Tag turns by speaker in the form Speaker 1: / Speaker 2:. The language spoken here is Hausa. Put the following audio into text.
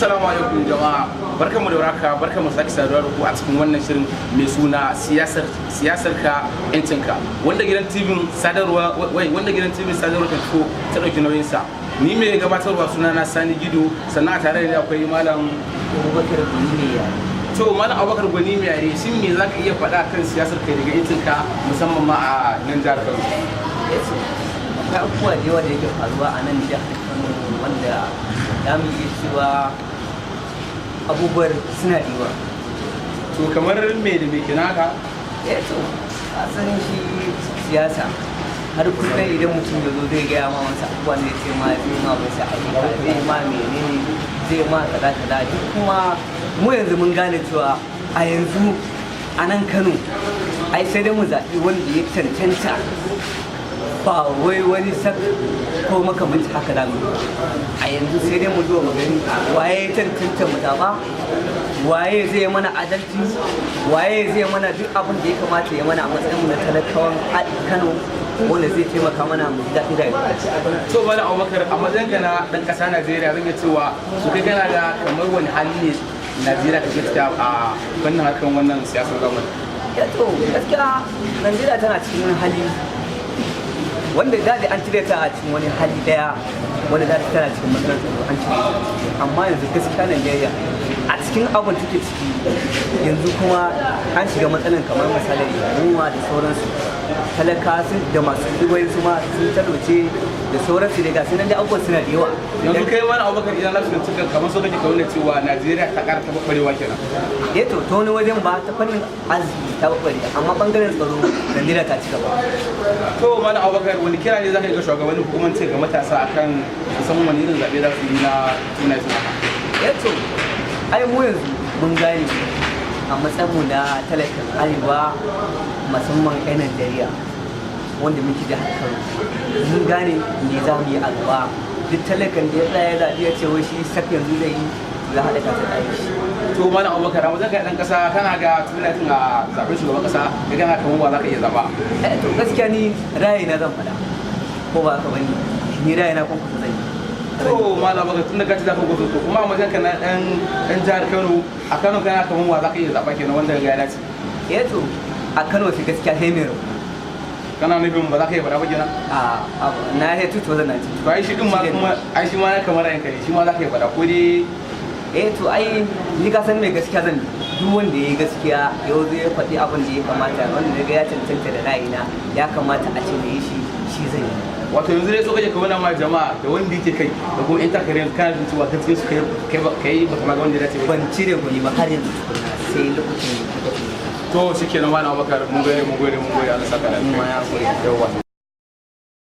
Speaker 1: Assalamu alaikum jama'a, barkanmu da warhaka, barkanmu da sake saduwa da ku a cikin wannan shirin mai suna Siyasar Ka Yancinka, wanda gidan TV sadarwa wai wanda gidan TV sadarwa ta fito ta dauki nauyin sa. Ni mai gabatarwa suna na Sani Gido, sannan a tare da ni akwai Malam
Speaker 2: Abubakar Gwani mai yare.
Speaker 1: To, Malam Abubakar Gwani mai yare, shin me zaka iya faɗa kan siyasar kai daga yancinka, musamman ma a nan jihar Kano?
Speaker 2: Yes, akwai abubuwa da yawa da yake faruwa a nan jihar Kano wanda za mu iya cewa abubuwan suna da yawa.
Speaker 1: To, kamar me da me kenan haka?
Speaker 2: Eh to, a san shi siyasa har kullum idan mutum ya zo zai gaya ma wasu abubuwan da ya ce ma zai ma wasu ayyuka, zai ma menene, zai ma kaza kaza. Duk kuma mu yanzu mun gane cewa a yanzu a nan Kano ai sai dai mu zaɓi wanda ya cancanta, ba wai wani sak ko makamanci haka da mu a yanzu. Sai dai mu duba mu gani waye ya cancanta mu zaɓa, waye zai mana adalci, waye zai mana duk abin da ya kamata ya mana a matsayin mu na talakawan Kano, wanda zai taimaka mana mu ji daɗin rayuwa.
Speaker 1: To, Malam Abubakar, a matsayinka na dan ƙasa Najeriya, zan iya cewa su kai kana ga kamar wani hali ne Najeriya take ciki a fannin harkar wannan siyasar zamani?
Speaker 2: Ya to, gaskiya Najeriya tana cikin wani hali wanda da an cire ta a cikin wani hali daya wanda da tana cikin matsalar tsaro, an cire ta. Amma yanzu gaskiya Najeriya a cikin abin take ciki yanzu kuma an shiga matsalan, kamar misalin yunwa da sauransu. Talaka sun da masu kuɗi su ma sun talauce da sauransu dai, ga su nan dai, abubuwan suna da yawa.
Speaker 1: Yanzu kai, Malam Abubakar, idan na fahimci ka, kamar so kake ka nuna cewa Najeriya ta ƙara taɓarɓarewa kenan?
Speaker 2: Eh to, ta wani wajen ba ta fannin arziki ta ɓaɓɓare, amma ɓangaren tsaro Najeriya ta ci gaba.
Speaker 1: To, Malam Abubakar, wani kira ne zaka yi ga shugabanni ko kuma ce ga matasa akan su san wani irin zaɓe za su yi na tuna su?
Speaker 2: Eh to, ai mu yanzu mun gane a matsayin mu na talakan arewa, musamman 'yan Najeriya wanda muke jihar Kano, mun gane me za mu yi a gaba. Duk talakan da ya tsaya ya zaɓi ya ce wai shi sak yanzu zai yi, to ya haɗa ka ta ɗaya shi.
Speaker 1: To, Malam Abubakar, a matsayin ka ɗan ƙasa, kana ga 2019 a zaɓen shugaban ƙasa ka gana kamar wa za ka iya zaɓa?
Speaker 2: Eh to, gaskiya ni ra'ayi na zan faɗa, ko ba ka bane, ni ra'ayi na Kwankwaso zan yi.
Speaker 1: To, Malam Abubakar, tun da ka ci zaɓen gwamnati, to kuma a matsayin ka na ɗan jihar Kano, a Kano kana kamar wa za ka iya zaɓa kenan wanda ya dace?
Speaker 2: Eh to, a Kano sai gaskiya sai mai rabo.
Speaker 1: Kana nufin ba za ka iya faɗa ba kenan?
Speaker 2: A na ya 2019.
Speaker 1: To, ai shi din ma kuma ai shi ma kamar ra'ayinka ne, shi ma za ka iya faɗa ko dai?
Speaker 2: Eh to, ai ni ka san mai gaskiya zan bi. Duk wanda ya yi gaskiya ya zo ya faɗi abin da ya kamata, wanda ya ga ya cancanta da ra'ayina, ya kamata a ce na yi shi, shi zan yi.
Speaker 1: Wato yanzu dai so kake ka nuna ma jama'a da wanda yake kai da kuma yan takarar, kana jin cewa gaskiya su kai kai ba kama ga wanda ya dace ba?
Speaker 2: Ban cire gwani ba har yanzu tukunna, sai lokacin da lokacin
Speaker 1: To, shikenan, Malam Abubakar, mun gode, mun gode, mun gode. Allah saka da
Speaker 2: Mu ma ya gode.
Speaker 1: Yawwa.